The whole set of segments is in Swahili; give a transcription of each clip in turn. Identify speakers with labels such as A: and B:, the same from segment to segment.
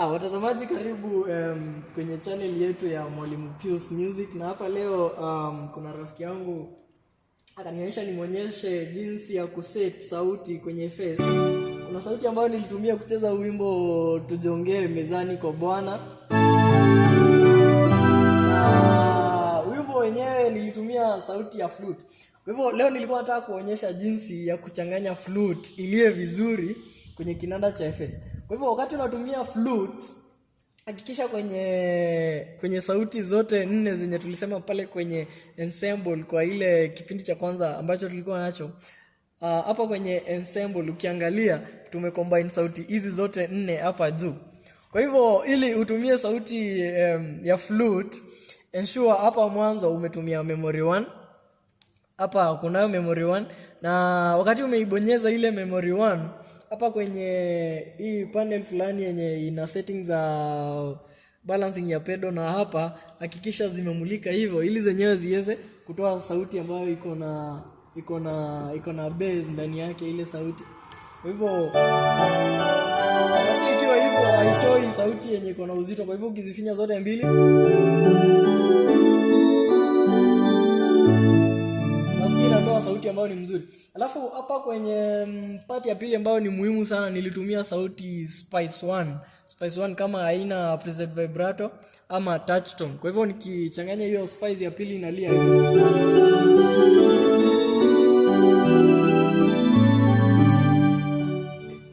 A: Watazamaji karibu kwenye channel yetu ya Mwalimu Pius Music, na hapa leo kuna rafiki yangu akanionyesha nimwonyeshe jinsi ya kuset sauti kwenye face. Kuna sauti ambayo nilitumia kucheza wimbo Tujongee Mezani kwa Bwana, na wimbo wenyewe nilitumia sauti ya flute. Kwa hivyo leo nilikuwa nataka kuonyesha jinsi ya kuchanganya flute iliye vizuri kwenye kinanda cha FS. Kwa hivyo wakati unatumia flute, hakikisha kwenye sauti zote nne zenye tulisema pale kwenye ensemble kwa ile kipindi cha kwanza ambacho tulikuwa nacho. Hapa kwenye ensemble ukiangalia tumecombine sauti hizi zote nne hapa juu. Kwa hivyo ili utumie sauti ya flute, ensure hapa mwanzo umetumia memory 1. Hapa kunayo memory 1, na wakati umeibonyeza ile memory 1 hapa kwenye hii panel fulani yenye ina settings za balancing ya pedal, na hapa hakikisha zimemulika hivyo ili zenyewe ziweze kutoa sauti ambayo iko na bass ndani yake ile sauti. Kwa hivyo nasikia ikiwa hivyo haitoi sauti yenye iko na uzito. Kwa hivyo ukizifinya zote mbili nasikia inatoa sauti ambayo ni mzuri. Alafu hapa kwenye part ya pili ambayo ni muhimu sana, nilitumia sauti Spice 1. Spice 1 kama haina preset vibrato ama touch tone. Kwa hivyo nikichanganya hiyo spice ya pili inalia hivyo.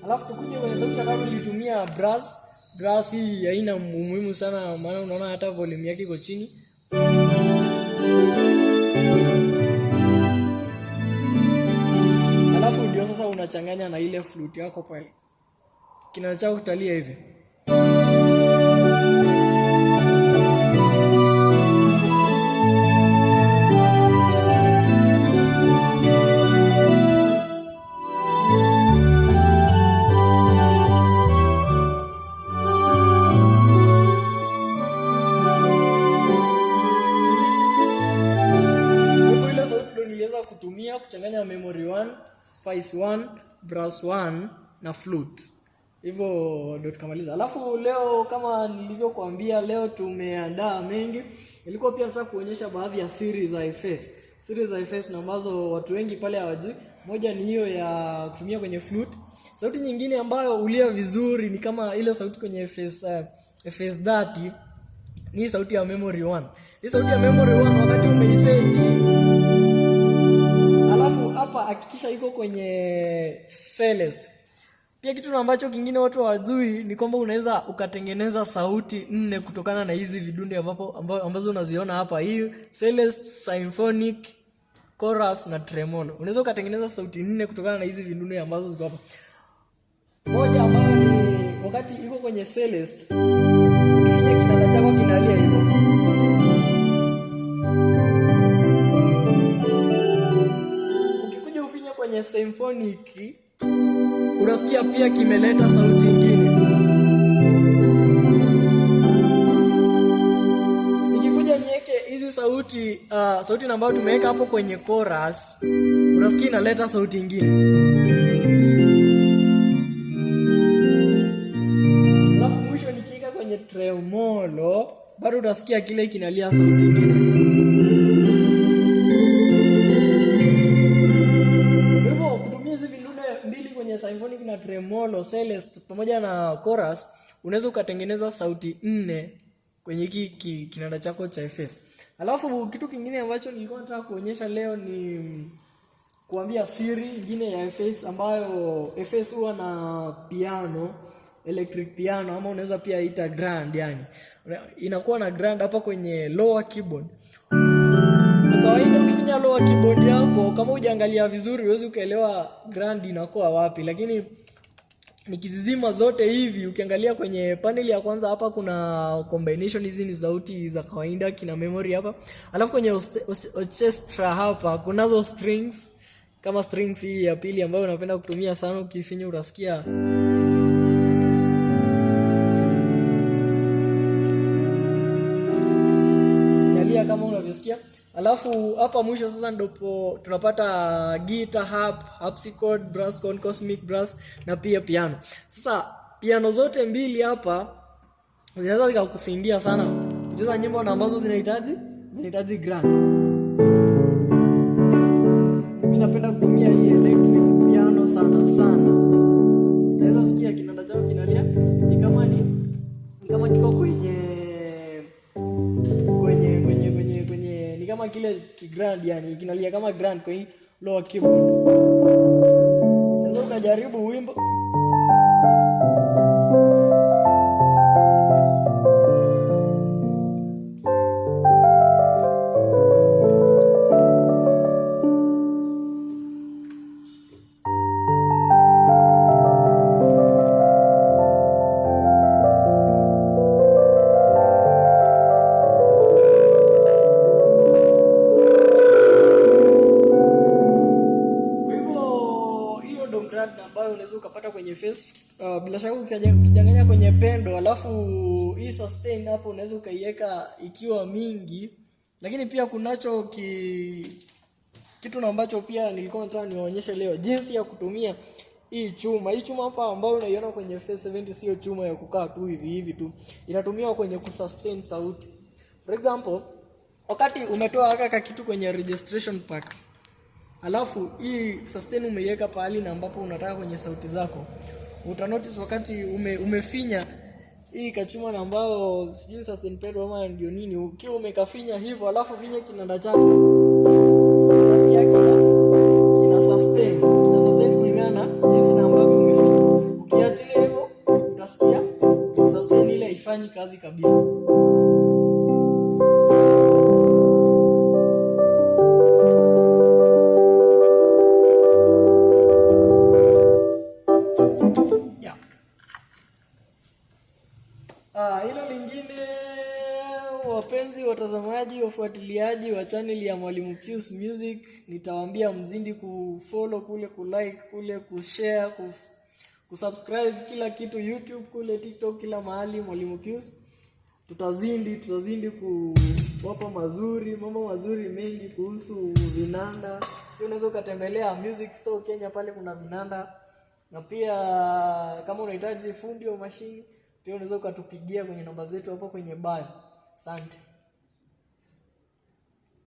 A: Alafu tukuje kwenye sauti ya tatu nilitumia brass. Brass hii haina umuhimu sana, maana unaona hata volume yake iko chini. Alafu ndio sasa unachanganya na ile flute yako pale. Kinanda chako kitalia hivi. Kwa hivyo ile sauti ndio niliweza kutumia kuchanganya memory 1, spice 1, brass 1 na flute. Hivyo ndio tukamaliza. Alafu leo kama nilivyokuambia, leo tumeandaa mengi. Nilikuwa pia nataka kuonyesha baadhi ya siri za FS. Siri za FS na ambazo watu wengi pale hawajui. Moja ni hiyo ya kutumia kwenye flute. Sauti nyingine ambayo ulia vizuri ni kama ile sauti kwenye FS, FS 30 ni sauti ya memory 1. Hii sauti ya memory 1 wakati umeiseti, alafu hapa hakikisha iko kwenye Celeste. Pia kitu ambacho kingine watu hawajui ni kwamba unaweza ukatengeneza sauti nne kutokana na hizi vidunde ambazo unaziona hapa. Hii Celeste, Symphonic, Chorus na Tremolo. Unaweza ukatengeneza sauti nne kutokana na hizi vidunde ambazo ziko hapa. Moja ambayo ni wakati iko kwenye Celeste, ukifinya kinanda chako kinalia hivyo. Ukikuja ufinye kwenye Symphonic, unasikia pia kimeleta sauti ingine. Nikikuja niweke hizi sauti, sauti ambayo tumeweka hapo kwenye chorus, unasikia inaleta sauti ingine. Alafu mwisho nikiweka kwenye tremolo, bado utasikia kile kinalia sauti ingine. Kwa hivyo kutumia hizi vidude mbili kwenye symphonic na tremolo, celeste pamoja na chorus, unaweza ukatengeneza sauti nne kwenye hiki kinanda chako cha FS. Alafu kitu kingine ambacho nilikuwa nataka kuonyesha leo ni kuambia siri nyingine ya FS, ambayo FS huwa na piano, electric piano, ama unaweza pia ita grand, yani. Inakuwa na grand hapa kwenye lower keyboard. Kwa kawaida ukifinya lower keyboard yako, kama hujaangalia vizuri huwezi ukaelewa grand inakuwa wapi, lakini nikizizima zote hivi, ukiangalia kwenye panel ya kwanza hapa kuna combination, hizi ni sauti za kawaida kina memory hapa. Alafu kwenye orchestra hapa kunazo strings, kama strings hii ya pili ambayo unapenda kutumia sana, ukifinya utasikia inalia kama unavyosikia. Alafu hapa mwisho sasa ndipo tunapata guitar, harp, harpsichord, brass, con, cosmic brass na pia piano. Sasa piano zote mbili hapa Zinaweza zikakusaidia sana kucheza nyimbo na ambazo zinahitaji grand. Mimi napenda kutumia hii electric piano sana sana. Naweza sikia kinanda chao kinalia ni kama kiko kwenye ni kama kile kigrand, yani kinalia kama grand kwa hii lower keyboard. Unaweza ukajaribu wimbo. Ambayo unaweza ukapata kwenye face, bila shaka ukichanganya kwenye pendo, alafu hii sustain hapo unaweza ukaiweka ikiwa mingi. Lakini pia kunacho kitu na ambacho pia nilikuwa nataka niwaonyeshe leo, jinsi ya kutumia hii chuma. Hii chuma hapa ambayo unaiona kwenye Face 70 sio chuma ya kukaa tu hivi hivi tu. Inatumiwa kwenye kusustain sauti. For example, wakati umetoa haka kitu kwenye registration pack, alafu hii sustain umeiweka pahali na ambapo unataka kwenye sauti zako, utanotice wakati umefinya hii kachuma na ambao sijui sustain pedal ama ndio nini, ukiwa umekafinya hivyo alafu finye kinanda chako, unasikia kina sustain, kina sustain kulingana na jinsi na ambavyo umefinya. Ukiachilia hivyo utasikia sustain ile haifanyi kazi kabisa. Hilo lingine, wapenzi watazamaji, wafuatiliaji wa channel ya Mwalimu Pius Music, nitawaambia mzidi kufollow kule, kulike kule, kushare, kusubscribe kila kitu, YouTube kule, TikTok, kila mahali Mwalimu Pius. Tutazidi kuwapa mazuri, mambo mazuri mengi kuhusu vinanda. Pia unaweza ukatembelea Music Store Kenya, pale kuna vinanda. Na pia kama unahitaji fundi wa mashini, pia unaweza ukatupigia kwenye namba zetu hapo kwenye bio. Asante.